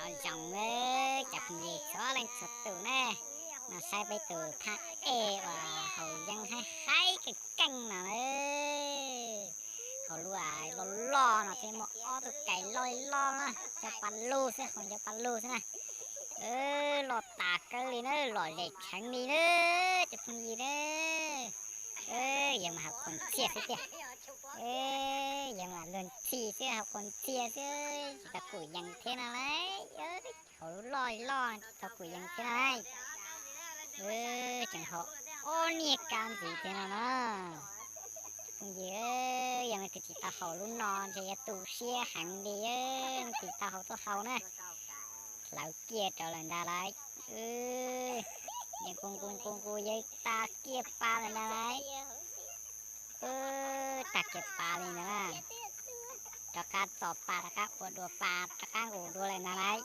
Nyob zoo na cov phooj ywg txhua leej txhua tus na, no saib peb tus phaj ej uas haus yeeb haib haib keej keej no na. Haus lub loj loj no thiab muaj ob tug kais loj loj na, cov pas lug xwb, haus cov pas lug xwb na. Loj tas kawg li na, lom zem kheev li na cov phooj ywg na. Yog mas haus khuas ntxhiaj xwb tiag. Yog mas luag ntxhi xwb, haus khuas ntxhiaj xwb, tsis tau kuj yees thiab no lauj. Haus lub loj loj tsis tau kuj yees thiab na. Tseem haus ob niag kab ntxiv thiab no na. Phooj ywg, yog leej twg tsis tau haus lub no ntshe yuav tu siab heev li, leej twg tau haus tuaj haus na. Hlawv kiag rau lawm ntag lauj. Yeej nqus nqus nqus nqus yeej tag kiag pas lawm ntag lauj. Tag kiag pas li ntag na. Rov qab txo pas, rov qab ua dua pas, rov qab nqus dua lawm ntag lauj.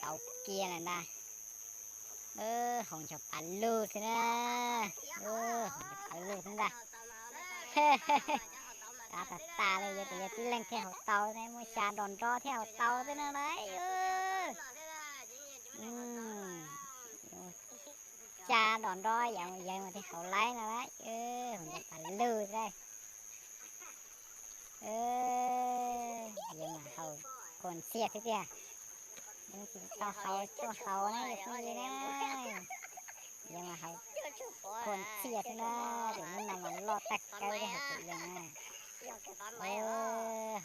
Tau kiag lawm ntag. Haus nchos pas lug xwb na. Haus nchos pas lug xwb ntag. Qab tas tas li, yog tias yog tib leeg thiaj haus tau, muaj xya dos nrog thiaj haus tau xwb no lauj. Xya dos nrog yawg mas thiaj haus laib no lauj. Haus nchos pas lug xwb. Yog mas haus khuas ntxhiaj xwb tiag. Tsis tau haus tuaj haus na cov phooj ywg na. Yog mas haus khuas ntxhiaj xwb na, ces lub no mas loj tag kawg li haus khuas yees na.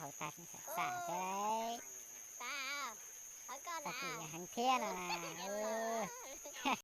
Haus tag xam xam thiab. Tag kis yees heev thiab no na.